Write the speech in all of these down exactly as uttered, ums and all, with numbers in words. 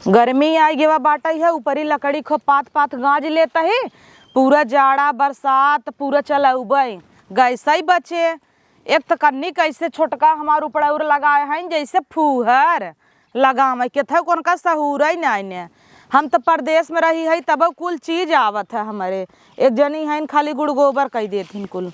गर्मी आइ गवा बाटइ है, ऊपरी लकड़ी खो पात पात गाज लेत ही, पूरा जाड़ा बरसात पूरा चलउबइ, गैसइ बचे। एक त कन्नी कैसे छोटका हमार उपड़ौर लगाए हइन, जैसे फूहर लगावइ के था, उनका सहूरइ नाइ ने। हम त परदेस में रही हई, तबउ कुल चीज आवत है हमरे। एक जनी हइन, खाली गुड़ गोबर कइ देथिन कुल।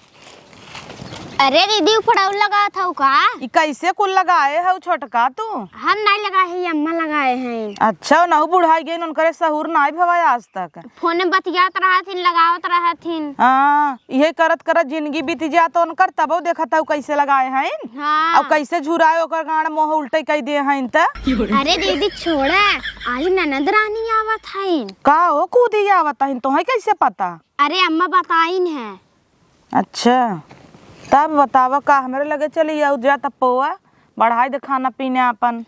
अरे दीदी, उपड़ौर लगावत हउ का? ई कैसे कुल लगाए हउ छोटका तू? हम नाइ लगाए हई, अम्मा लगाए हइन। अच्छा, नहु बुढ़ाइ गइन, उनकरे सहूर नाइ भवा आज तक। फोन में बतियात रहथिन, लगावत रहथिन। हाँ, इहे करत करत जिनगी बीत जात उनकर, तबउ देखत हउ कैसे लगाए हइन। हाँ। अउ कैसे झुराए ओकर गाँड़ मोह उल्टइ कइ दे हइन त। अरे दीदी छोड़ा, आज ननद रानी आवत हइन। का हो कूदी आवत हइन, तोहइ कैसे पता? अरे अम्मा बताइन है। अच्छा, तब बतावा का हमरे लगे चली आउ जा, तब पोआ बढ़ाइ दे खाना पीना आपन।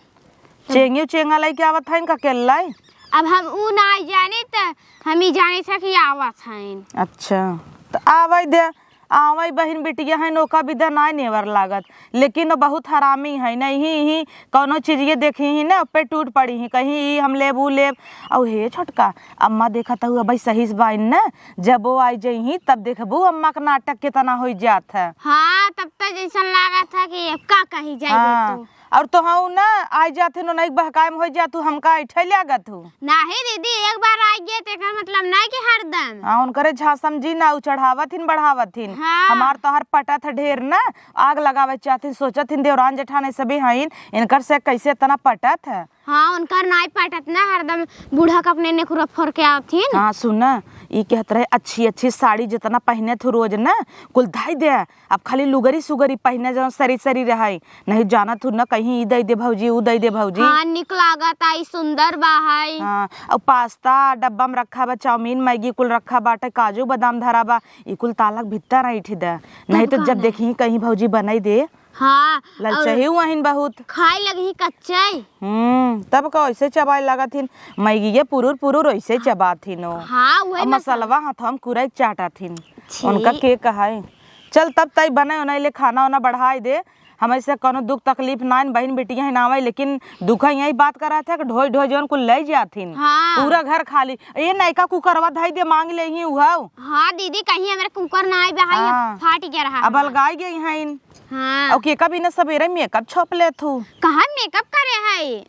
चेंगी चेंगा लइके आवत हइन का अकेल्लइ? अब हम ऊ नाइ जानी, त हम ई जानी था कि आवत हइन। अच्छा, त आवइ दे, आवइ बहिन बिटिया हइन, ओका बिदा नाइ नेवर लागत, लेकिन ओ बहुत हरामी हइन। इही, इही कउनो चीजिये देखिहीं न, ओपे टूट पड़िहीं, कहीं ई हम लेब, ऊ लेब। अउ हे छोटका, अम्मा देखत हउ अबइ सही से बाइन न, जब ओ आइ जइहीं तब देखबू अम्मा क नाटक केतना होइ जात है। हाँ, तब त जइसन लागत है कि अब का कही जाइबे हाँ। तू। अउर तोहउ न आइ जाथिन, ओनही बहकाए में होइ जात, तू हमका ऐठइ लागत हउ। नाहीं दीदी, एक बार आइ गए त एकर मतलब नाहीं कि हरदम। हाँ, उनकरे झाँसा में जी न, उ चढ़ावत हिन, बढ़ावत हिन। हाँ। हमार तोहर पटत है ढेर न, आग लगावे चाहथिन, सोचत हिन देवरान जेठान सभी हइन, इनकर से कैसे एतना पटत है। हाँ, उनकर नाई पटत ना, हरदम बूढ़ा क अपने नेखुरा फोर के आवत हिन। हाँ, सुन, ई कहत रहे, अच्छी अच्छी साड़ी जितना पहिने थू रोज ना, कुल धई दे। अब खाली लुगरी सुगरी पहिने, जौन सरी सरी रहइ। नहीं जानत हू ना, कहीं ई दई दे भौजी, ऊ दई दे भौजी। हाँ, निक लागत आई, सुंदर बा है। हाँ, अउ पास्ता डब्बा में रखा बा, चाउमीन, मैगी कुल रखा बाटे, काजू बादाम धरा बा, ई कुल ताला क भीतर ऐंठ दे। नहीं तब तो का जब ना? देखी कहीं भौजी बनाई दे। हाँ, ललचही अउर हुआ हिन बहुत। खाए लगही कच्चे। हम्म, तब का ऐसे चबाए लागत हिन, मैगिये पुरुर पुरुर ऐसे चबात हिन ओ। हाँ, उहे अब मसाला। मसलवा हाथवा में कुरई चाटत हिन। छी। उनका के कहाई। चल तब तई बने ओने ले खाना ओना बढ़ाई दे। हमें से कौनो दुख तकलीफ नाइन, बहिन बिटिया हिन आवै, लेकिन दुख यही बात करत है कि ढोई ढोई जौन कुल ले जात हिन। हाँ। पूरा घर खाली। ए नयका कुकरवा धई दे, मांग लेही उहौ। हाँ दीदी, कहीं हमरे कुकर ना आए बा, हाँ। फाट गया रहा अब हमार। अलगाई गई हैं। हाँ। अउ केका बिना सबेरे मेकअप छोप लेत हू? कहाँ मेकअप करे है?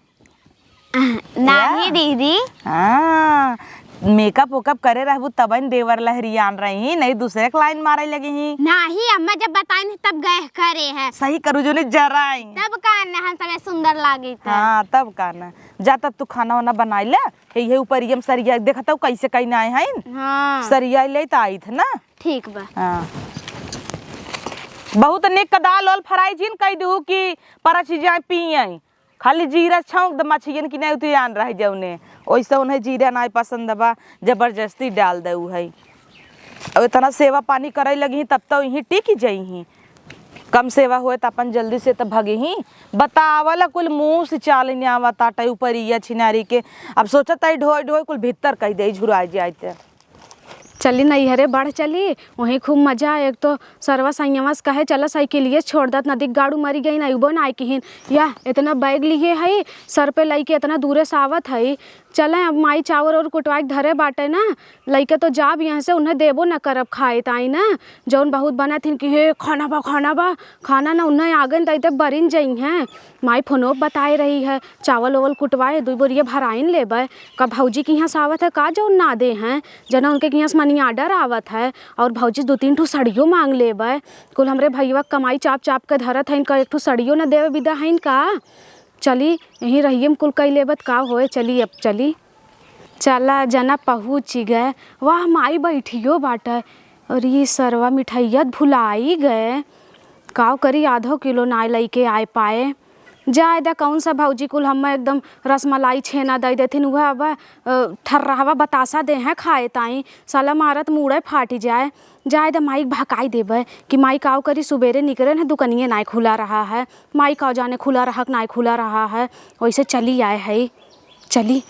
नाही या? दीदी। हाँ, मेकअप वेकअप करे रहबू तबन देवर लहरियान रही, नहीं दूसरे के लाइन मारे लगी ही। नाही, अम्मा जब बताइन तब गए करे है। सही करू जो ने जराई। तब का न हम सबे सुंदर लागी त। हाँ, तब का न। जा तब तू खाना वाना बनाई ले। हे, ये ऊपर ये सरिया देखत हूँ कैसे कहीं ना आए हैं। हाँ। सरिया ले त आई थे ना। ठीक बा। हाँ। बहुत निक का दाल वाल फ्राई जिन कह दू कि परच जाए पिए। खाली जीरा छौंक द मछियन की नहीं उतु आन रह जौने। ओइसे उन्हें जीरा नाई पसंद बा, जबरदस्ती डाल दे उ है। अब इतना सेवा पानी करे लगी तब तो यहीं टिक जइहीं। कम सेवा होए त अपन जल्दी से त भगही। बतावला कुल मुँह से चाल ने आवत आटे ऊपर इया छिनारी के। अब सोचत आई ढोई ढोई कुल भीतर कह दे झुराई जाए ते। चली नैहरे बढ़ चली, वहीं खूब मजा। एक तो सरवा सैयावा से कहे चला साइकिलिए छोड़ दत, नदी के गाड़ू मरी गई ना, अइबो ना किहिन। या इतना बैग लिए है सर पे लइके इतना दूरे से आवत है। चले अब माई चाउर और कुटवाए के धरे बाटे ना, लइके तो जाब यहाँ से, उन्हें देबो ना करब खाए ताई ना। जौन बहुत बनत हिन कि हे खाना बा, खाना बा, खाना ना उन्हें आगे न तैते बरिन जइहें। माई फोनो बताए रही है, चावल ओवल कुटवाए, दुई बोरिया भराइन लेबे। का भौजी के यहाँ से आवत है का जौन ना दे हैं? जना उनके यहाँ से मनी आर्डर आवत है और भौजी दो तीन ठो सड़ियो मांग लेबे। कुल हमरे भैया कमाई चाप चाप के धरत है, इनका एक ठो सड़ियो न देवे बिदा है इनका। चली यहीं रहिए में कुल कई लेबत का होए। चली अब चली। चला जना पहुँच गए। वाह माई बैठियो बाटे। और ये सरवा मिठाइया भुलाई गए। काव करी आधो किलो नाय लइके आए पाए। जाए दा कौन सा भौजी कुल हम्मे एकदम रसमलाई छेना दे देथिन, उहे अब, अ, ठर्रावा बतासा दे हैं खाए ताई, साला मारत मूड़े फाटी जाए। जाए दा माई के भकाई देबे कि माई काव करी सुबेरे निकरे न दुकनिए नाय खुला रहा है, माई काव जाने खुला रहा कि नाय खुला रहा है, वैसे चली आए है। चली।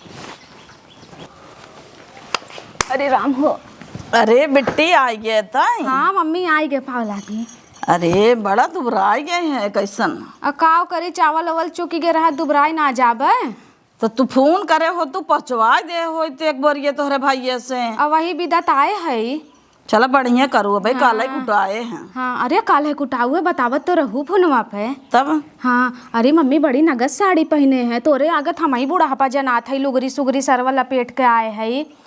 अरे राम हो। अरे बिट्टी, आइ गए ताई? हाँ मम्मी, आइ गए, पाव लागी। अरे बड़ा दुबराइ गए हैं, कैसन? आ काव करी, चावल ओवल चुकि गए रहा, दुबराइ ना जाबे। तो तू फोन करे हो, तू पहुँचवाइ दे होइत एक बोरिया तोहरे भाइये से। अब वही बिदा त आए है। चला बढ़िया करू, अबे हाँ। काले कुटाए हैं। हाँ, अरे काले कुटाऊ है, बतावत तो रहू फोनवा पे। तब? हाँ, अरे मम्मी बड़ी नगद साड़ी पहिने है, तोरे आगत हमही बुढ़ापा जनात है, लुगरी सुगरी सरवा लपेट के आए है।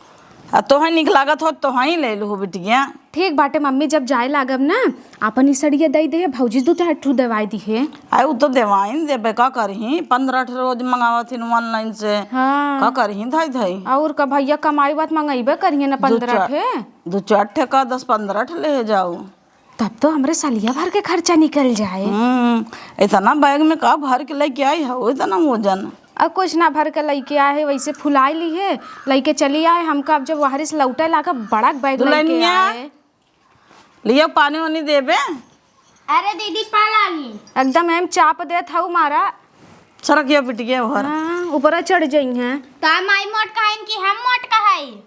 आ तोहे निक लागत हो, तोहई ले लू बिटिया। ठीक बाटे मम्मी, जब जाए लागब ना, आपन ई सड़िया दई दे, भौजी दू चार ठू देवाई दिहे। आए, उ तो देवाइन देबे, का करही, पन्द्रह ठे रोज मंगावत हिन online से। हाँ। का करही धाई धाई। और का भैया कमाई बात मंगइबे करिहे ना दू पन्द्रह चार, ठे। दू चार ठे का दस पन्द्रह ठे ले जाऊ। तब तो हमरे सलिया भर के खर्चा निकल जाए। हम्म, इतना बैग में का भर के लेके आई हो, इतना वजन? अब कुछ ना भर के लेके आए है, वैसे फुलाई ली है, लेके चली आए। हमका अब जब वहरी से लौटे लागा, बड़ा बैग लेके दुल्हनिया, आए। लियो पानी वानी देबे? अरे दीदी, पा लागी। एकदम एम चाप देत हऊ मारा। सरक ये बिटिया भर। हाँ, ऊपर चढ़ जाई हैं। का माई मोट कहाइन कि हम मोट कहाई?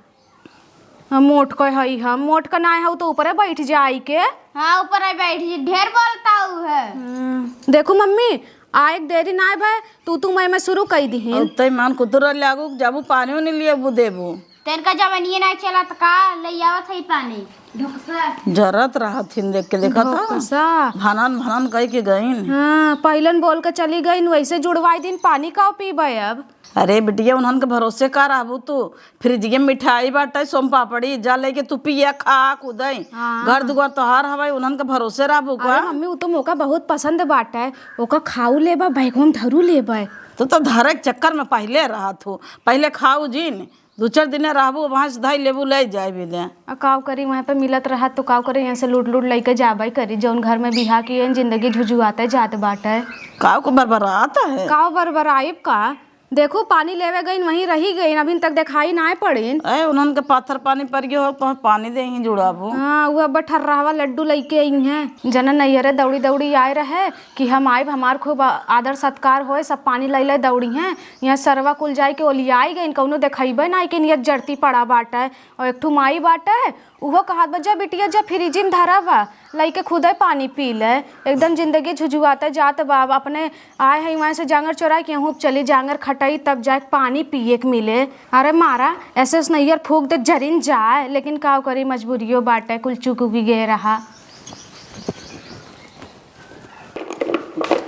हम मोट क हई, हम मोट क नाय हऊ तो ऊपरे बैठ जाई के। हाँ, ऊपरे बैठ जी, ढेर बोलता हऊ है। हम्म, देखू मम्मी, आए के देरी नाय भय, तू तू मैं मैं शुरू कई दिहिन। अब तै मान कुतुर लागू, जाबू पानी उनी लिए बू देबू। तेनका जवनिये नाय चलत का, ले आवत है पानी। ढोकसा। जरत रहत हिन देख के, देखत ह। ढोकसा। भनन भनन कई के गईन। हाँ, पहिलन बोल के चली गईन, वैसे जुड़वाई दिन, पानी का पीबे अब? अरे बिटिया, उन्हन के भरोसे का रहबू तू? फ्रिज के मिठाई बाटे, सोम पापड़ी, जा लेके तू पिया, खा, कूदे। हाँ। घर दुआर तोहार हवाई, उन्हन के भरोसे रहबू का? अरे मम्मी, उ तो मोका बहुत पसंद बाटे, ओका खाऊ लेबा, बैगवा में धरू लेबे। तू तो धरे के चक्कर में पहिले रहत हो, पहिले खाऊ जिन, दू चार दिन रहबू, वहाँ से धाई लेबू, ले जाए भी दे। आ काव करी, वहाँ पे मिलत रहत तो काव करी, यहाँ से लूट लूट लेके जाबे करी, जौन घर में बिहा की है, जिंदगी झुझुआते जात बाटे। काव को बरबरात है? काव बरबराइब का? देखू, पानी लेवे गईन, वहीं रही गईन, अभिन तक देखाई नाय पड़ीन। ए, उन्हन के पाथर पानी पड़ गयो हो, तो पानी दे ही जुड़ाबो। हाँ, वो अब ठर्रावा लड्डू लइके आई हैं। जना नैहरे दौड़ी दौड़ी आए रहे कि हम आइब, हमार खूब आ-, आदर सत्कार होए, सब पानी लइ लइ दौड़ी हैं। यहाँ सरवा कुल जाए के ओलियाई गईन, कौनो देखइबे नाय कि नियत जरती पड़ा बाटे। और एक ठू माई बाटे, उहो कहत बा, "जा बिटिया, जा फ्रिज में धरा बा, लइके खुदे पानी पी ले।" एकदम जिंदगी झुझुआते जात बा। अब अपने आए हैं वहाँ से जांगर चोराई के, हूँ चली जांगर खटाई, तब जाके पानी पिए के मिले। अरे मारा, ऐसे उसने ईयर फूक दे, जरिन जाए, लेकिन का करी, मजबूरियो बाटे, कुल चुक भी गए रहा।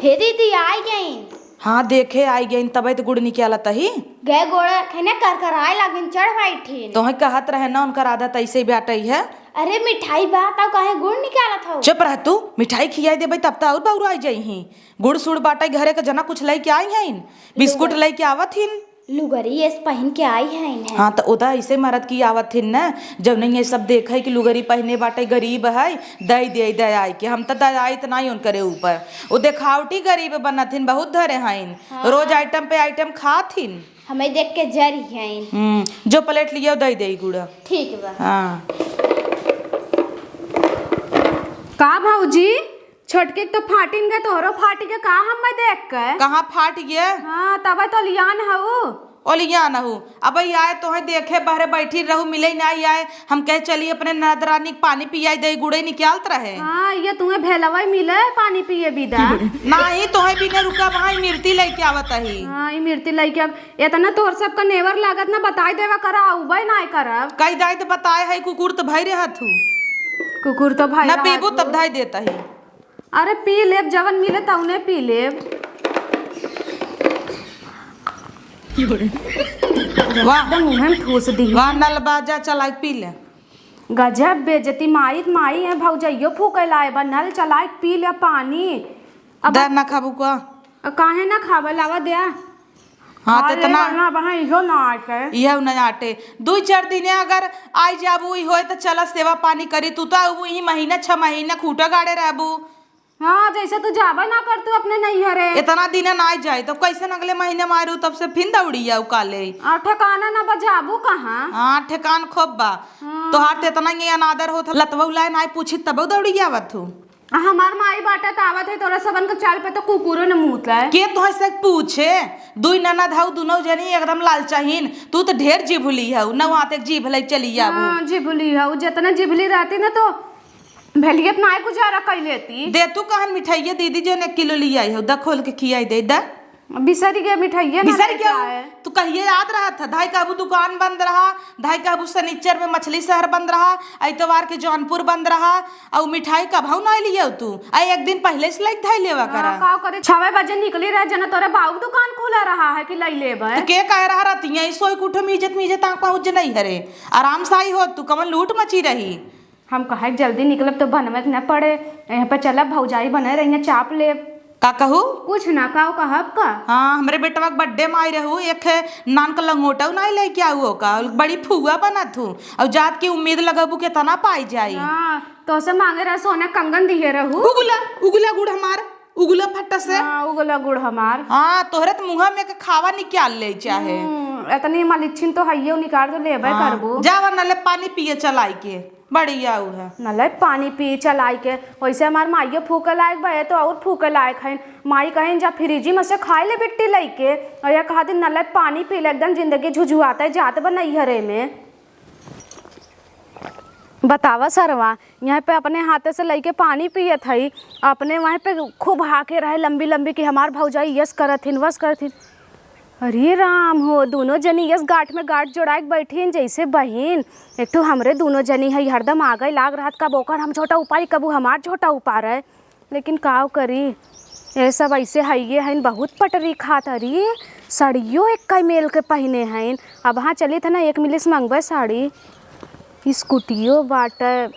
हे दीदी, आई गईन। हाँ, देखे आई गईन, तबे तो गुड़ निकालत ही। गए गोड़ रखे ने कर कर आए लागिन, चढ़ बैठिन। तोहे कहत रहे ना, उनकर आदत ऐसे ही बाटई है। अरे मिठाई बा, तब काहे गुड़ निकालत हऊ? चुप रह तू, मिठाई खियाई देबे तब तो और बौराई जाई ही। गुड़ सुड़ बाटई घरे के, जना कुछ लइके आई हईन, बिस्कुट लइके आवत हिन। लुगरी एस पहिन के आई है इन्हें। हाँ, त ओदा ऐसे मरद की आवत हिन न, जब नहीं ये सब देखे कि लुगरी पहिने बाटे, गरीब है, दई दे, दे आई के। हम त दयाइत नाई उनकरे ऊपर। वो देखावटी गरीब बनत हिन, बहुत धरे हईन। हाँ। रोज आइटम पे आइटम खात हिन। हमें देख के जरी हईन। हम्म, जो प्लेट लियो, दई दे गुड़ा। ठीक बा। हाँ। का भौजी? छोटके के तो फाटिन गए, तोहरो फाटि गए का हम्मे देख के? कहाँ फाटि गए? हाँ, तबे तो लियान हऊ। ओ लियान हऊ। अबे आए तोहे देखे, बहरे बैठी रहू, मिले नाई आए। हम कहे चली अपने ननद रानी के पानी पियाई दे, गुड़े निकालत रहे। हाँ, ये तुम्हें भेलवा मिले पानी पिए बिदा। नाही, तोहे बिना रुका, वहाँ मिर्ती लइके आवत ही। हाँ, ई मिर्ती लइके अब इतना तोहर सबका नेवर लागत ना, बताई देवा करा, उबे नाई करब। कही दाई त बताए है, कुकुर त भई रहत हू। कुकुर तो भई ना रहत पीबू हू। तब धाई देता ही। अरे पी लेब, जवन मिले तउने पी लेब। वाह। एकदम मुँह में ठूस दी। वाह, नल बाजा चलाई पी ले। गजब बेइज्जती, माई त माई है, भौजइयो फूके लाए बा, नल चलाई पी ले पानी। अब दे ना खाबू का? काहे ना खाबे, लावा दे। हाँ, खा तो ले इतना वरना बहा इहो ना आटे। इहो ना आटे। दुई चार दिने अगर आई जाबू, ई होए तो चला सेवा पानी करी। तू तो अबू ई महीना, छह महीना खूटा गाड़े रहबू। हाँ, जैसे तू जाबे ना कर तू अपने नैहरे। इतना दिन ना आई जाए तो कैसे अगले महीने में आए रहू, तब से फिर दौड़ी आऊ काले। आ ठिकाना ना बजाबू कहाँ? हाँ, ठिकान खूब बा। हाँ। तोहार तो इतना ही अनादर होत, लतवा उलाए ना आई पूछी तब दौड़ी आवत हूँ। आ हमार माई बाटे त आवत है, तोरा सबन के चाल पे तो कुकुरो न मूत है। के तोहे से पूछे? दुई ननद हऊ, दुनो जनी एकदम लालचाहीन। तू तो ढेर जिभुली हऊ, नौ हाथ एक जीभ लई चली आबू। हाँ, जिभुली हऊ, जितना जिभुली रहती ना तो भेलियत ना गुजारा कई लेती। दे तू कहन मिठाइया दीदी जो एक किलो ले आई हऊ, द खोल के खियाई दे, द। बिसरि गए, मिठाइये ना बिसरि लेके गए। आए। तू कहिए याद रहत है, धाई कहबू दुकान बंद रहा, धाई कहबू शनिचर में मछली शहर बंद रहा, इतवार के जौनपुर बंद रहा, अउ मिठाई कबहू ना लियो तू। आ एक दिन पहिले से लइके धाई लेवा हाँ, करा। का करे, छवे बजे निकली रहे, जना तोरे बाऊ के दुकान खुला रहा है कि लई लेबे। तो के कहे रहा रहती है, सोई के उठो मीजत मीजत आँख पहुँच नहीं हरे। आराम से आई हो तू, कवन लूट मची रही। हम कहे जल्दी निकलब तो बनवे के न पड़े, यहाँ पे चलब भौजाई बने रही, चाप लेब। का कहू? कुछ ना, का कहब का? हाँ, हमरे बेटवा के बर्थडे में आई रहू, एक नान का लंगोटा नहीं लेके आऊ हो का? बड़ी फुआ बनत हूँ, और जात की उम्मीद लगबू केतना पाई जाई। हाँ, तोसे मांगे रहे सोना कंगन दिहे रहू। उगला, उगला गुड़ हमार, उगला फट्टा से। हाँ, उगला गुड़ हमार। हाँ, तोहरे तो मुँह में के खावा निकाल ले चाहे। हम्म, इतनी मलिच्छिन तो हइये, निकाल तो लेबे हाँ, करबू। जावा नले पानी पिए चलाई के। बढ़िया उ है। नले पानी पी चलाई के, वैसे हमार माइयो फूके लायक बा, ये तो और फूके लायक है। माई कहें, "जा फ्रिजी में से खाए ले बिट्टी लइके," और ये कहा दिन, "नले पानी पी ले, एकदम जिंदगी झुझुआते जात बा नैहरे में।" बतावा सरवा, यहाँ पे अपने हाथे से लइके पानी पियत हई, अपने वहाँ पे खूब हाके रहे लंबी लंबी कि हमार भौजाई यस करत हिन, वस करत हिन। अरे राम हो, दोनों जनी यस गांठ में गांठ जोड़ाए के बैठी हैं जैसे बहिन। एक ठो हमरे दोनों जनी है, हरदम आगे लाग रहत, कब ओकर हम झोटा उपारी, कबू हमार झोटा उपारे। लेकिन काव करी, ये सब ऐसे हइये हइन, बहुत पटरी खात। अरे, साड़ियो एक कई मेल के पहिने हइन। अब हाँ चलित है ना, एक मिलिस मंगबे साड़ी। स्कूटियो बाटे,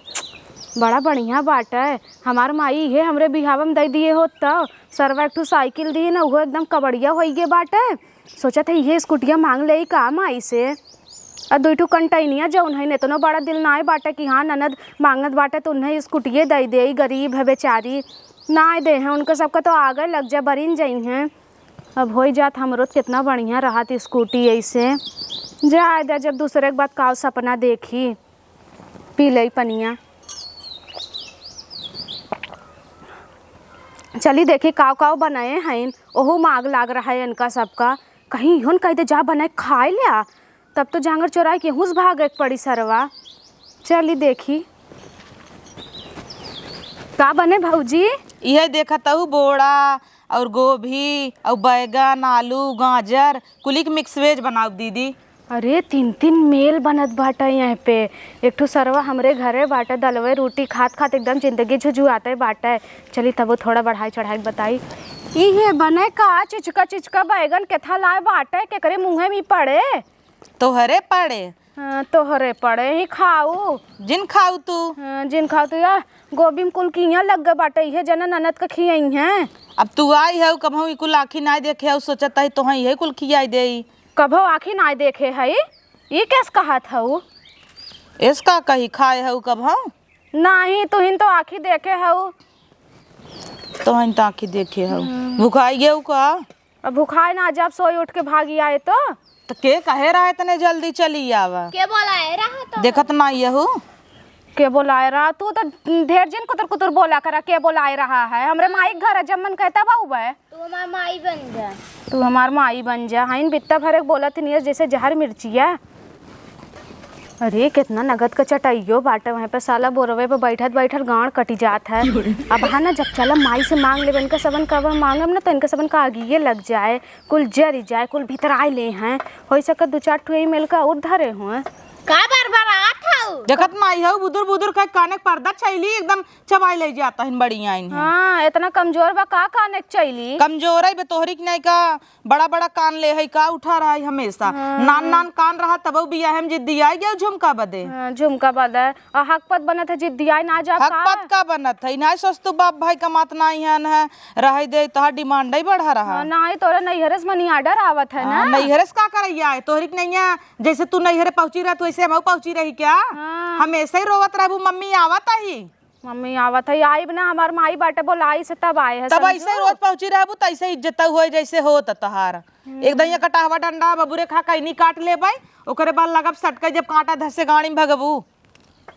बड़ा बढ़िया बाटे। हमार माई इहे हमरे बिहाव में दे दिए होत त सरवा एक ठो साइकिल दी ना, उहो एकदम कबड़िया होइगे बाटे। सोचत है इहे स्कूटिया मांग ले का माई से। आ दुई ठो कंटैनिया जौन है, इतनो बड़ा दिल नाय बाटे कि हाँ ननद मांगत बाटे तो उन्हें स्कूटिये दे दे, गरीब है बेचारी, नाय दे हैं। उनके सबका तो आगे लग जा, बरिन जई हैं। अब होई जात हमरो त कितना बढ़िया रहत स्कूटी ऐसे। जाए दे, जब दूसरे के बाद काव सपना देखी। पी लई पनिया। चली देखी काव काव बनाए हैं, ओहू में आग लाग रहा है इनका सबका। कहीं इहोन कह दे जा बनाए खाए ल्या, तब तो जांगर चोराए के हुस भागे के पड़ी सरवा। चली देखी का बने भौजी। इहे देखत हऊ बोड़ा और गोभी और बैगन, आलू, गाजर, कुली के मिक्स वेज बनाउब दीदी। अरे, तीन तीन मेल बनत बाटे यहाँ पे। एक ठो सरवा हमरे घरे बाटे, दलवे रोटी खात खात एकदम जिंदगी झुझुआते बाटे। चली तबो थोड़ा बढ़ाई चढ़ाई के बताई। इहे बने का, चिचका चिचका बैगन केथा लाए बाटे, केकरे मुँहे में पड़े? तोहरे पड़े। हाँ, तोहरे पड़े ही खाऊ। जिन खाऊ तू। हाँ, जिन खाऊ तू। या गोभी में कुल किया लग गए बाटे, इहे जना ननद के खियई हैं। अब तू आई हऊ, कबहू ई कुल आँखी नाय देखे हऊ, सोचत हई तोहई इहे कुल खियाई देई। कबहू आँखी नाय देखे हई, ई केस कहत हऊ? एस का कही, खाए हऊ कबहू? नाही, तुहिन तो आँखी देखे हऊ। तोहन त आँखी देखे हऊ। हम्म। भुखाई गेऊ का? अब भुखाए ना, जब सोई उठ के भागी आए तो। त के कहे रहा इतने जल्दी चली आवा? के बोलाए रहा तो? देखत ना यहू। के बोलाए रहा? तू तो ढेर जिन कुतुर कुतुर बोला करा, के बोलाए रहा है? हमरे माई के घर है, जब मन कहता बाऊ बे। तू हमार माई बन जा। तू हमार माई बन जा। हाइन बित्ता भरे के बोलत नियस जैसे जहर मिर्चिया। अरे, केतना नगद क चटइयो बाटे, वहीं पे साला बोरवे पे बैठत बैठत गाँड़ कटि जात है। अब हाँ ना, जब चला माई से माँग लेबे, इनका सबन का अब माँगब ना, तो इनका सबन का आगिये लग जाए, कुल जरि जाए, कुल भितराए ले हैं। होइ सके दू चार ठो यही मेल का और धरे हुए। का बरबरात हऊ? देखत माई हऊ, बुदुर बुदुर कह काने के पर्दा छैली एकदम चबाई ले जाता है बड़ी आइन है। हाँ, इतना कमजोर बा का काने के छैली? कमजोर है बे तोहरी के नहीं का, बड़ा बड़ा कान ले है का उठा रहा है हमेशा। हाँ। नान नान कान रहा तब बियाहे में जिद्दियाई गया झुमका बदे। हाँ, झुमका बदे। आ हकपत बनत है जिद्दियाई ना जाब का? हकपत का बनत है? ना सोच तू बाप भाई कमात नाई है, रहे दे, तोहार डिमांड ही बढ़ा रहा। हाँ, ना ही तोरे नैहरे से मनी आर्डर आवत है हाँ, ना। नैहरे से का करैया है? तोहरी के नैया, जैसे तू नैहरे पहुँची रहत वैसे हमहू पहुँची रही क्या? हाँ। हमेशा ही रोवत रहबू, "मम्मी आवत ही।" मम्मी आवत है, आइब ना, हमार माई बाटे बोलाई से तब आए है, तब समझू? ऐसे रोज पहुँची रहबू त ऐसे इज्जत होए जैसे होत तोहार। हम्म। एक दहिया कटहवा डंडा बबुरे खा कैनी काट लेबै, ओकरे बाद लगब सटके जब कांटा धसे गाड़ी में भगबू।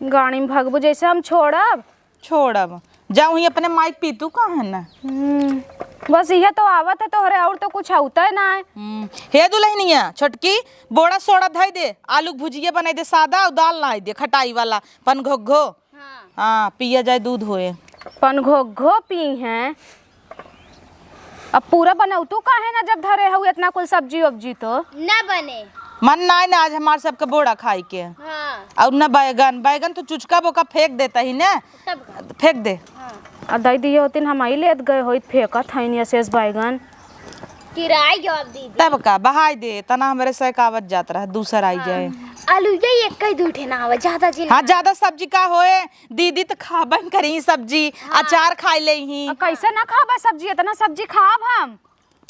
गाड़ी में भगबू जैसे हम छोड़ब? छोड़ब। जाऊँ ही अपने माई के पीतू का है ना। हम्म। बस इहे तो आवत है तोहरे, और तो कुछ होता है ना है। हम्म। हे दुल्हनिया, छोटकी, बोड़ा सोड़ा धई दे, आलू के भुजिया बनाई दे सादा, और दाल लाई दे खटाई वाला, पन घोघो। हाँ। हाँ, पिया जाए दूध होए। पन घोघो पी हैं। अब पूरा बनौतू काहे ना, जब धरे हऊ इतना कुल सब्जी उब्जी तो? ना बने। मन नाय ना आज हमार सबके बोड़ा खाई के। हाँ। और न बैगन, बैगन तो चुचका बोका फेंक देता ही ने। तब का? फेंक दे। हाँ। आ दई दिए होतिन, हम आई लेत गए होइत, फेंकत हईन अशेष बैगन। किराई जवाब दीदी। तब का, बहाई दे, तना हमरे से कावत जात रहा, दूसर आई जाए। आलू ये एक कई दू ठे ना आवे, ज्यादा जी ना हाँ, आवे। ज्यादा सब्जी का होए, दीदी तो खाबन करी सब्जी, हाँ। अचार खाई ले ही। आ, कैसे ना खाबा सब्जी, इतना सब्जी खाब हम?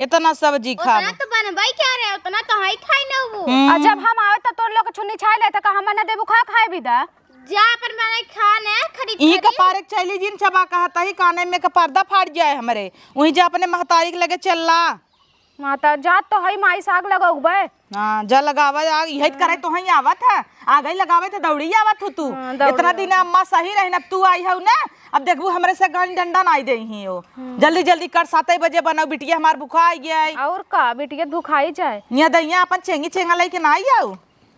इतना सब्जी खाब। उतना तो बनबाई क्या रे, उतना तो हई खाई ना वो। हम्म। आ, जब हम आवे तो तोर लोग छुन्नी छाई लेते, का हम ना देबू खा खाए भी दा? जा अपन बनाई खा ने, खरीद इही खरीद। कपारे के चली जिन चबा कहत ही, काने में का पर्दा फाट जाए हमरे। वहीं जा अपने महतारी के लगे चल ला। माता, जात तो हई माई साग लगौबे। हाँ, जा लगावा आग, यही करे तो हई आवत है। आ गई लगावे तो दौड़ी आवत हो तू। हाँ, दौड़ी इतना आवत दिन है। अम्मा सही रही, अब तू आई हऊ ना, अब देखबू हमरे से गान डंडा नाई दे ही हो। हम्म। जल्दी जल्दी कर, सात बजे बनाओ, बिटिया हमार भुखा आई गया है। और का, बिटिया भुखाई जाए। यहाँ दहिया अपन चेंगी चेंगा लेके ना आई आऊ।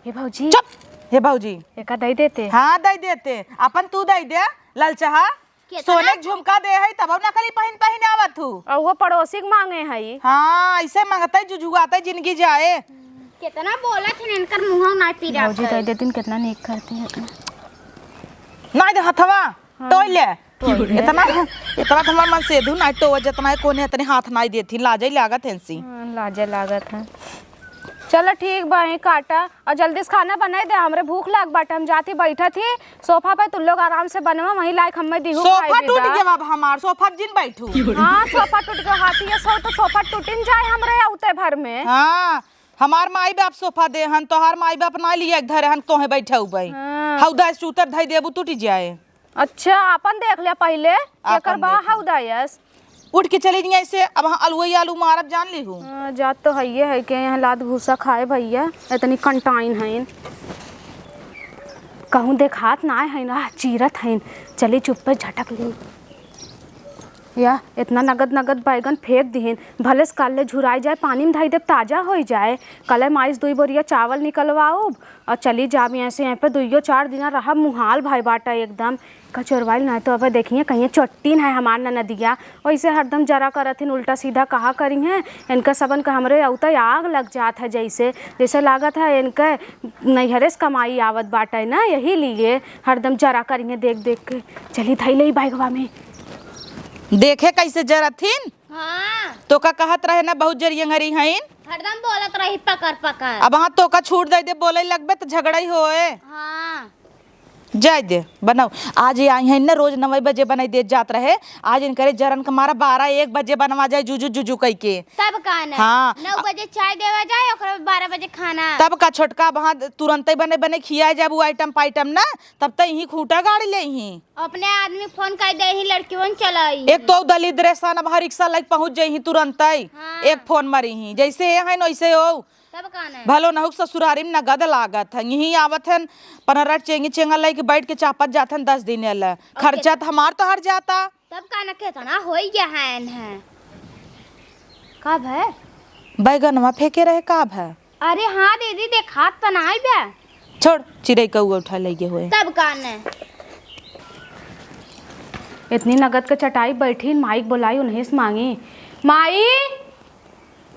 हे भौजी। चुप। हे भौजी। एका दई देते। हाँ, दई देते। अपन तू दई दे, ललचहा। केतना सोने के झुमका दे है, तब नकली पहिन पहिन आवत हूँ। और वो पड़ोसी के मांगे है। हाँ, ऐसे मांगते जुझुआते जिंदगी जाए। केतना बोलत है, इनकर मुंह ना पीरा भौजी कर। दई देतिन, केतना नीक करती है। नाई दे हथवा, हाँ। टोई ले। टोई ले। इतना, इतना तो हमार मन से दू नाई टोवा, जितना है कोने इतने हाथ नाई देती, लाजे लागत है इनसी। हाँ, लाजे लागत है। चलो ठीक बा, यहीं काटा और जल्दी से खाना बनाई दे, हमरे भूख लाग बाटे, हम जाती बैठत ही सोफा पे, तुम लोग आराम से बनवा, वहीं लायक हमें दिहू खाए सोफा टूट बेटा। गया अब हमार, सोफा पे जिन बैठू। हाँ, सोफा टूट गया, हाथी ये सो तो सोफा टूटिन जाए हमरे आउते भर में। हाँ, हमार माई बाप सोफा दे हन, तोहार माई बाप ना लिए एक धरे हन, तोहे बैठे उबई। हाँ। हौदा सूतर धई देबू टूट जाए। अच्छा, आपन देख ले पहिले, आपन केकर बा देख ले। हौदायस। उठ के चली जाइए ऐसे, अब हाँ अलुआ ही आलू मारब जान ली हूँ। हाँ, जात तो हइये है के यहाँ लात भूसा खाए भैया, इतनी कंटाइन हइन। कहूँ देखात ना है ना, चीरत हइन। चली चुप्पे झटक ली। या, इतना नगद नगद बैगन फेंक दिहिन, भले से काल ले झुराई जाए, पानी में धई देब, ताजा होई जाए। कले माई से दुई बोरिया चावल निकलवाउब, और चली जाब यहाँ से, यहाँ पे दुइयो चार दिना रहब, मुहाल भई बाटा एकदम। कचोरवाइल ना तो अब देखिए कहीं चोट्टी ना है हमार ननदिया, वैसे हरदम जरा करत हिन, उल्टा सीधा कहा करी हैं। इनका सबन का हमरे अउते आग लग जात है, जैसे, जैसे लागत है इनके नैहरे से कमाई आवत बाटे ना, यही लिए हरदम जरा करी हैं देख देख के। चली धई ले बैगवा में। देखे कैसे जरत हिन? हाँ। तो का कहत रहे ना, बहुत जरियंगरी हईन। हरदम बोलत रही पकड़ पकड़। अब हाँ तो का छूट दे दे, बोले लगबे तो झगड़ा ही होए। हाँ। जाए दे, बनाओ। आज ये आई हैं ना, रोज नौ बजे बनाई दे जात रहे, आज इनकरे जरन के मारा बारह एक बजे बनवा जाए, जुजु जुजु कई के। तब का ना? हाँ। नौ बजे चाय देवा जाए, ओकरे बाद बारह बजे खाना। तब का छोटका वहाँ तुरंते बने बने खिया जाए वो आइटम पाइटम ना, तब तक यहीं खूटा गाड़ी ले ही। अपने आदमी फोन कर दे ही, लड़कियों चलाई। एक तो दलिद्र सन, अब हर रिक्शा लग पहुँच जाई ही तुरंते। हाँ। एक फोन मारी ही, जैसे ये है ना वैसे हो। तब का ना? भलो नहुक ससुरारी में नगद लागत है, यहीं आवत है, पनरट चेंगी चेंगा लेके बैठ के चापत जात है दस दिन ले। और खर्चा केतना? तो हमार तो हर जाता। तब का ना, केतना होई गया है इन्हें? का भय? बैगनवा फेंके रहे, का भय? अरे हाँ दीदी, देखात तो नाई बे। छोड़, चिड़ै कौआ उठा ले गए हुए। तब का ना? इतनी नगद के चटाई बैठी, माई के बोलाई, उन्हें से मांगी। माई,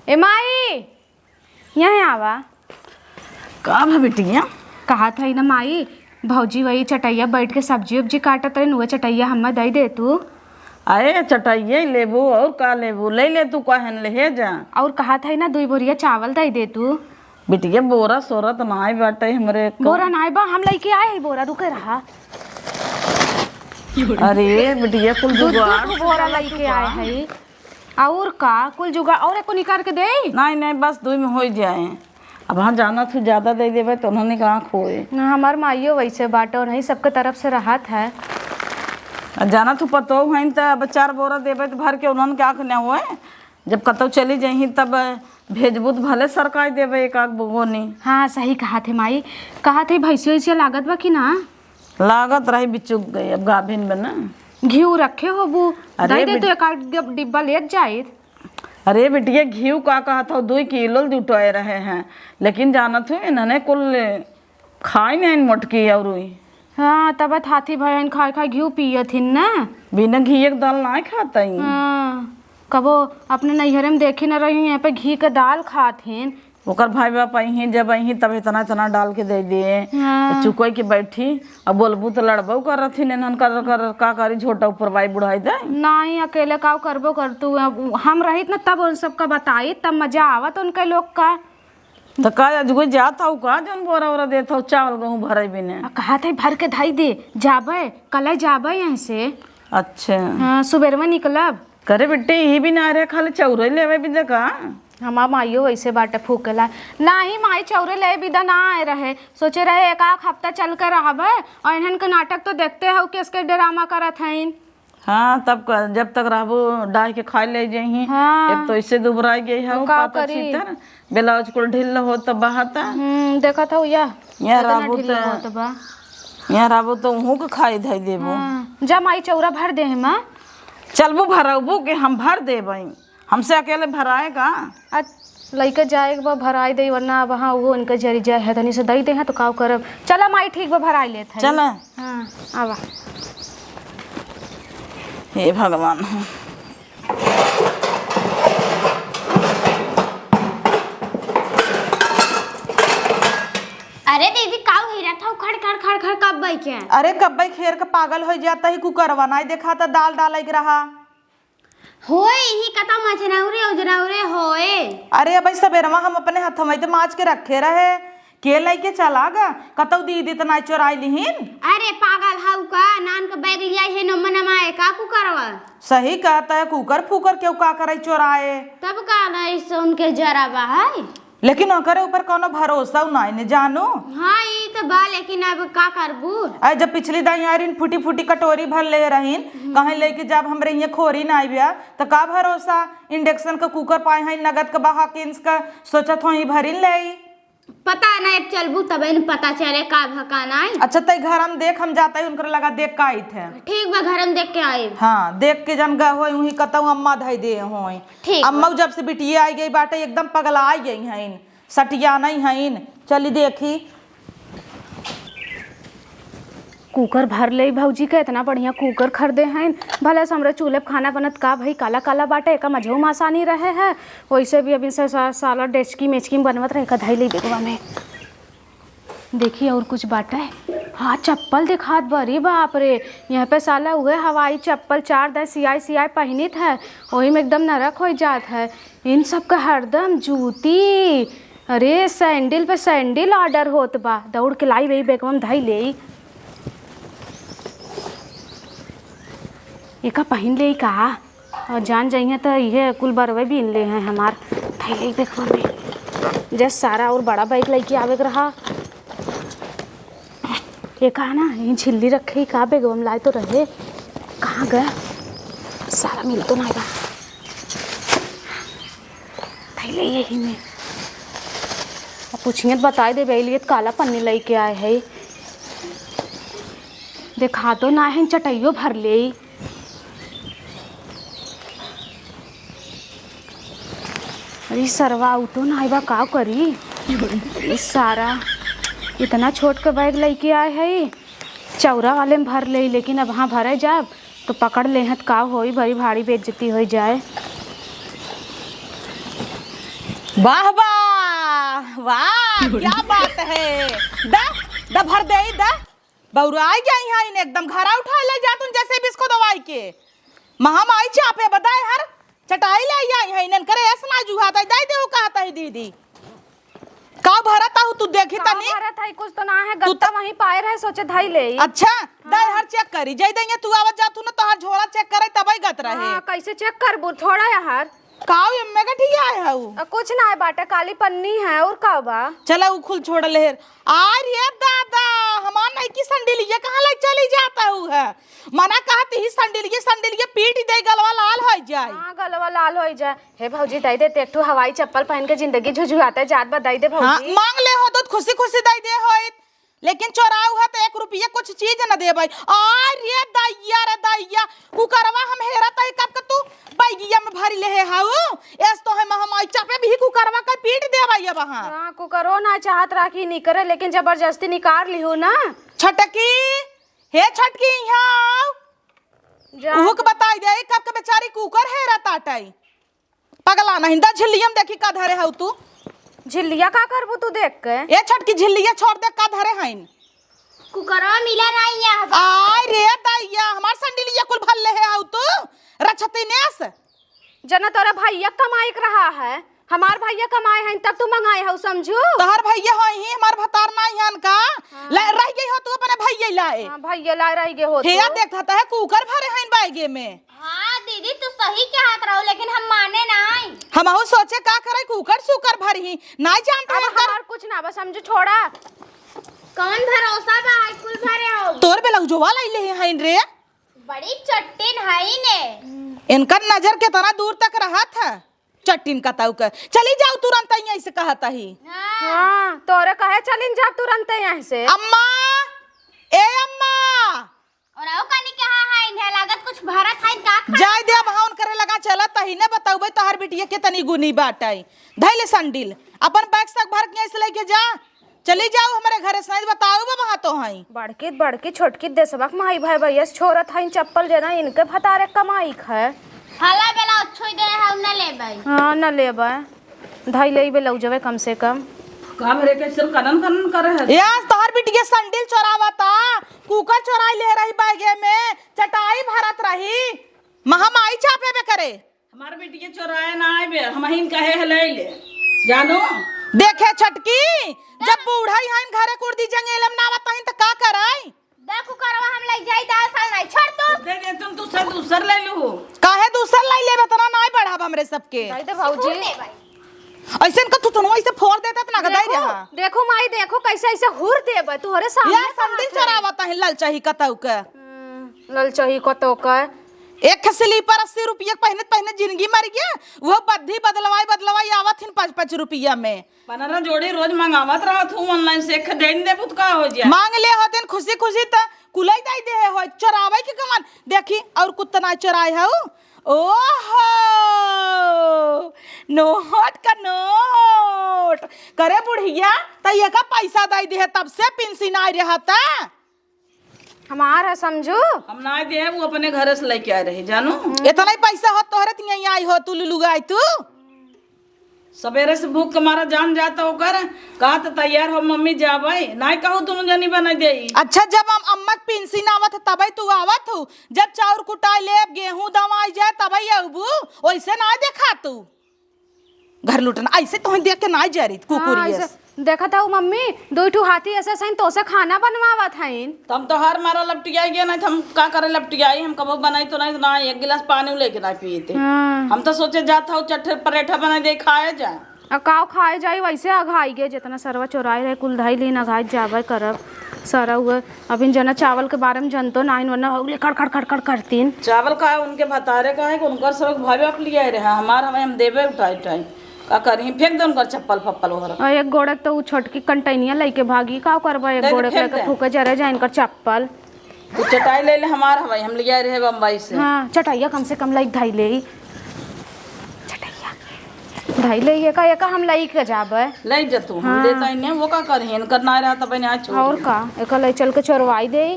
ए माई, यहाँ आवा। का भा बिटिया? कहा था ना माई, भौजी वही चटैया बैठ के सब्जी उब्जी काटत रही, उहे चटैया हमें दे दे तू। अरे चटैया ही लेबू, और का लेबू? ले ले तू, कहन ले हे जा। और कहा था ना, दुई बोरिया चावल दे दे तू। बिटिया, बोरा सोरा तो नाय बाटे हमरे को। बोरा नाय बा, हम लेके आए ही बोरा, रुके रहा। अरे बिटिया, कुल दू, दू जुगाड़ ठो बोरा से लेके आए है। और का, कुल जुगाड़, और एको निकाल के दे? नहीं, नहीं, बस दुई में हो जाए। अब हाँ, जाना तू ज्यादा दे देबे तो उन्होंने का आँख होए। ना, हमार माइयो वैसे बाटे, उन्हीं सबके तरफ से रहत है। आ जाना तू पतोह हईन त अब चार बोरा देबे तो भर के उन्होंने के आँख न होए। जब कतौ चली जइहीं तब भेजबू त भले सरकाई देबे एक आध बोगोनी। हाँ, सही कहा थे माई। कहा थे भैंसियो वैसियो लागत बा कि ना? लागत रही, बिचुक गई अब गाभिन में ना। घीव रखे होबू? अरे दे दे बिट- तो एक आध डिब-, डिब्बा लेत जाइत। अरे बिटिया, घीव का कहत हो, दुई किलो जुटाए रहे हैं, लेकिन जानत हो इन्हने कुल खाई नहीं मोटकी और हुई। हाँ, तब हाथी भयन खाए खाए घीव पियत हिन ना। बिना घी एक दाल ना खात ही। हाँ, कबो अपने नैहरे में देखी न रही, यहाँ पे घी के दाल खात हिन। ओकर भाई बाप अइहीं, जब अइहीं तब इतना इतना डाल के दे दिए। हाँ। चुकोई के बैठी, अब बोलबू तो लड़बो करत हिन, इन्हन कर, कर, का करी, झोटा ऊपर बाई बुढ़ाई दे। नहीं, अकेले काव करबो कर तू, अब हम रहित न तब उन सबका बताई, तब मजा आवत उनके लोग का। त का अजगो जात हऊ का, जौन बोरा ओरा देत हऊ, चावल गहूँ भरे बिने? आ, कहत है भर के धई दे, जाबे, कल जाबे यहाँ से। अच्छा। हाँ, सुबेरवा निकलब। करे बिट्टी, यही भी ना रहे, खाली चौरे लेवे बिदा का? हमार माइयो वैसे बाटे फूकेला। नाही माई, चौरे ले बिदा ना आए रहे, सोचे रहे एक आध हफ्ता चल के रहबे, और इन्हन के नाटक तो देखते हऊ, किसके ड्रामा करत हईन। हाँ, तब क-, जब तक रहबू, डाह के खाए ले जइहीं। हाँ। एक तो ऐसे दुबराई गई है, तो का पता करी? छीतर, ब्लाउज कुल ढील हो तो बहता। हम्म, देखत हऊ या, यह कितना रहबू ढील तो, होत बा। यह रहबू तो उहू के खाई धई देबू। हाँ, जा माई, चौरा भर दे है माँ। चलबू भरबू के हम भर देबई, हमसे अकेले भराए का? आ, लइके जाए के बा, भराई दे, वरना अब हाँ, वो उनके जरी जाए है, तनी से दई दे हैं, तो काव करब। चला माई, ठीक बा, भराई लेत है। चला। हाँ, आवा। हे भगवान। अरे दीदी, काव हेरत हऊ खड़ खड़ खड़ खड़ कब्बई के? अरे कब्बई खेर के पागल होइ जाता ही, कुकरवा नाई देखाता, दाल डाले के रहा। होए, इही कतौ मचनौरे उजनौरे होए। अरे, अबे सबेरवा हम अपने हथवा में त माज के रखे रहे, के लइके चला गा? कतौ दीदी त नाई चोराई लिहिन? अरे पागल हऊ का? नान के बैग लियाई है, नम्मा नमाए का कुकरवा? सही कहता है, कुकर फुकर केहू का करे चोराए? तब का ना, इससे उनके जरा बा है। लेकिन ओकरे ऊपर कौनो भरोसा नाई ने जानू। हाँ, ई त बा, लेकिन अब का करबू? अरे, जब पिछली दाई आइरिन फूटी फूटी कटोरी भर ले रहीन, हम्म। कहीं लेके जब हमरे इहाँ खोरी नाई बिया, त का भरोसा? इंडक्शन का कुकर पाए हैं, नगद का बहा के इनका सोचत हो ही भरिन ले। पता ना, अब चलबू तबे न पता चले का भा का नाई। अच्छा, तई घर हम देख, हम जाता ही उनकर लगा देख का आइत है। ठीक बा, घर हम देख के आइब। हाँ, देख के जन गए होई, उही कतौ अम्मा धई दे होई। ठीक अम्मा बा। जब से बिटिया आई गई बाटे, एकदम पगला आई गई हैं, सटिया नहीं हैं। चली देखी। कुकर भर ले भौजी के, इतना बढ़िया कुकर खरीदे हैं। भले से हमरे चूल्हे पे खाना बनत का भाई, काला काला बाटे, एका मझऊ में आसानी रहे है। वैसे भी अभी से सा-, साला डेचकी मेचकी में बनवत रहे, का धई ले बेगवा में। देखी और कुछ बाटे। हाँ, चप्पल दिखात बा। अरे बाप रे, यहाँ पे साला उहे हवाई चप्पल चार दाई सियाई सियाई पहिनित है, वही में एकदम नरक हो जात है। इन सब का हरदम जूती, अरे सैंडल पे सैंडल order होत बा। दौड़ के लाई वही बैगवा में धई ले। एका पहिन ले का? और जान जइहे त इहे कुल बरवे बीन ले हैं हमार। धई ले बैगवा में। जे सारा और बड़ा बैग लइके आवे के रहा। ये कहा ना, ये झिल्ली रखे ही का बैगवा में लाए तो रहे। कहाँ गए? सारा मिल तो ना गया। धई ले यही में। अब पूछिए त बताई देबे, लिए त काला पन्नी लइके आए है। देखा तो ना है, चटइयो भर ले। अरे सरवा, उ तो नाई बा, का करी? ई सारा इतना छोट के बैग लइके आए है, चौरा वाले में भर ले, लेकिन अब हाँ भरे जाब तो पकड़ लेहत, का होई, बड़ी भारी बेइज्जती हो जाए। वाह, वाह, वाह, क्या बात है। दा, दा भर दे, दा। बौराई गई हैं, एकदम घरा उठाए ले जात हूँ जैसे बिस्को दवाई के। महामाई चापे बदाए हर चटाई ले आई हैं, इनन करे ऐस ना जुहाता, दे देहु कहता ही दीदी। का भरत आहू तू देखी का तनी? भरत है, कुछ तो ना है, तू गत्ता त वहीं पाए रहे, सोचे धई ले। अच्छा, दे हाँ। हर check करी, जई देंगे तू आवत जात हूँ ना, तोहार झोला check करे तबई गत रहे। हाँ, कैसे check करबू? थोड़ा यार। काव एम्मे का ठीक आए हऊ? अ, कुछ ना है बाटे, काली पन्नी है, और का बा? चला उ खुल छोड़ ले हेर। आ रे दादा, हमार नइकी संडिलिया कहाँ ले चली जाता हूँ है? मना कहत ही संडिलिया, संडिलिया पीट दे, गलवा लाल हो जाए। हाँ, गलवा लाल हो जाए। हे भौजी, दई दे, ते एक ठो हवाई चप्पल पहन के जिंदगी झुझुआते जात बा, दई दे हाँ, भौजी। मांग ले हो तो खुशी खुशी दई दे होइत, लेकिन चोराऊ है तो एक रुपया कुछ चीज न देबै। आ रे दैया रे दैया, कुकरवा हम हेरत है कब के तू बैगिया में भरी ले हे हाउ। एस तो है महमाई चापे भी कुकरवा के पीट देबै अब हाँ। हाँ, कुकरो ना चाहत रहा कि निकरे, लेकिन जबरदस्ती निकार लिहू ना। छटकी, हे छटकी, यहाँ आओ। जा। उहू के बताई दे, कब के बेचारी कुकर हेरत आटै। पगला नहीं, दा झिल्लिया में देखी का धरे हऊ तू। झिल्लिया का करबू तू देख के? ए छोटकी, झिल्लिया छोड़ दे, का धरे हईन? कुकरवा मिला नहीं है। आय रे दैया, हमार संडिलिया कुल भर ले है हऊ तू, रछतीनेस। जना तोरे भैया कमाई के रहा है, हमार भैया कमाए हैं तब तू मंगाए हऊ, समझू? तोहर भैया होई ही, हमार भतार नाई हन का? हाँ। ला, रह गई हो तू अपने भैया लाए। हाँ, भैया लाए रह गए हो हे तू। देखत है कुकर भरे हैं बैगे में। हाँ दीदी, तू सही कहत रहो, लेकिन हम माने नाई। हमहू सोचे का करे, कुकर सुकर भर ही, नाई जानते अब हैं कर। हमार कुछ ना बा, समझू, छोड़ा। कौन भरोसा बा, आज कुल भरे हो? तोर ब्लाउजवा लाई ले हैं रे। बड़ी चट्टिन है ने। इनकर नजर कितना दूर तक रहत है, चट्टिन कतऊ के। चली जाऊ तुरंत, यहीं से कहत ही। हाँ। हाँ, तोरे कहे चलिन जा तुरंत यहीं से। अम्मा, ए अम्मा। और आओ कानी कहाँ है, इन्हें लागत कुछ भरत है का खा? जाय दे, अब हाँ उनकरे लगा चलत ही ने, बतउबे तोहर बिटिया के तनी गुनी बाटै। धइले संडिल, अपन बैग सक भर के यहीं से लेके जा। चली जाऊ हमरे घरे से, नहीं बताऊ बा वहाँ तो हई। बड़की, बड़की, छोटकी देशवा के माई भाई भैया से छोड़त हई चप्पल, जना इनके भतारे कमाई क है। हला बेला अच्छो ही दे है, न लेबै। हाँ, न लेबै। धई लेई ब्लाउजवे कम से कम। का भरे के सिर कनन कनन करे है? यार, तोहर बिटिया संडिल चोरावता, कुकर चोराई ले रही बैगे में, चटाई भरत रही, महामाई चापे बे करे। हमार बिटिया चोराए ना आइबे, हमहिन कहे है ले ले। जानू? देखे छटकी, जब बूढ़ा ही हइन घरे कुर्दी जंगेलम ना आवत हइन त का कराई? देखू करवा हम लई जाई दाल साल नाई, छोड़ तू। दे दे तुम दूसर, दूसर ले लू। काहे दूसर लाई लेबे, तना नाई बढ़ाब हमरे सबके। दे दे भौजी। छोड़ दे भाई। ऐसे इनका थुथुनवा ऐसे फोड़ देते त ना देखू, गदाई रहा। देखू माई, देखू कैसे ऐसे हुर देबे तोहरे सामने यार, संडिल चोरावत हइन ललचही कतौ के। हम्म, ललचही कतौ के। एक ठे स्लीपर अस्सी रुपया के पहिनत पहिनत जिंदगी मर गया, वो बद्धी बदलवाई बदलवाई आवत हिन पाँच पाँच रुपया में। पनरह जोड़ी रोज मंगावत रहत हूँ online से, एक ठे दे न देबू त का हो जाए? मांग ले होतेन खुशी खुशी त कुलई दाई देहे होय, चोरावे के कमन। देखी, और कुत्ता ना चोराए हऊ। ओहो, नोट का नोट। करे बुढ़िया, त ये का पैसा दाई देहे, तब से पेंशन आए रहता। हमार है समझू। हम ना देब, वो अपने घरे से लेके आए रहे, जानू। इतना ही पैसा हो तोहरे त यहीं आई हो, तू लुलु आई तू। सबेरे से भूख के मारा जान जाता ओकर, कहा त तैयार हो मम्मी जाबे, नाई कहू दुनू जनी बनाई देई। अच्छा, जब हम अम्मा के पेंशन आवत है तबे तू आवत हू, जब चाउर कुटाई लेब, गेहूं दवाई जाए तबे अबू, ओइसे ना देखा तू। घर लुटना, ऐसे तोहे देख के ना जरित, हाँ, कुकुरियस। ऐसे देखत हऊ मम्मी, दुई ठू हाथी ऐसे सही तोसे खाना बनवावत हईन। त हम तो हर मारा लपटियाई गए, नहीं त हम का करे लपटियाई, हम कबो बनाई तो नहीं, तो ना एक गिलास पानी लेके ना पिए थे। हाँ। हम तो सोचे जात हऊ चट्ठे परेठा बना दे खाए जा। आ काव खाए जाई, वैसे अघाई गए, जितना सरवा चोराए रहे कुल धई लीन, अघाई जाबे करब। सरवा अभिन जना चावल के बारे में जनतो नाइन, वरना हो गले कड़ कड़ कड़ कड़ करतीन। चावल का है, उनके भतारे का है कि उनकर सब भाई बाप लिया रहे, हमार हमें हम देबे उठाई उठाई। का करही, फेंक दे उनकर चप्पल फप्पल ओहर। और एक गोड़े तो उ छोटकी कंटैनिया लेके भागी, का करबा, एक नहीं, गोड़े फेंक लेके दे। फूके जरे जाए इनकर चप्पल। तू चटाई ले ले, हमार हवाई, हम लिया रहे बम्बई से। हाँ, चटाइया कम से कम लाइक धई ले। चटाइया धई ले, एका, एका हम लाइक जाबे। ले जा तू, हम हाँ। देता ही नहीं, वो का करही, इनकर ना रहा तब इन्हें आज छोड़ और दे। का, एका ले चल के चोरवाई दे।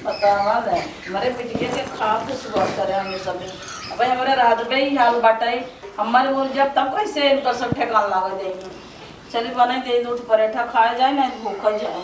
बतावा ले, हमरे बिटिया के खा के सुबह करे हमरे सब। अब हमरे रात में ही हाल बाटे, हमरे बोल जब तब कैसे इनकर सब ठेकान लागे देही। चली बने दे दूध पराठा खाए जाए, नहीं भूखा जाए।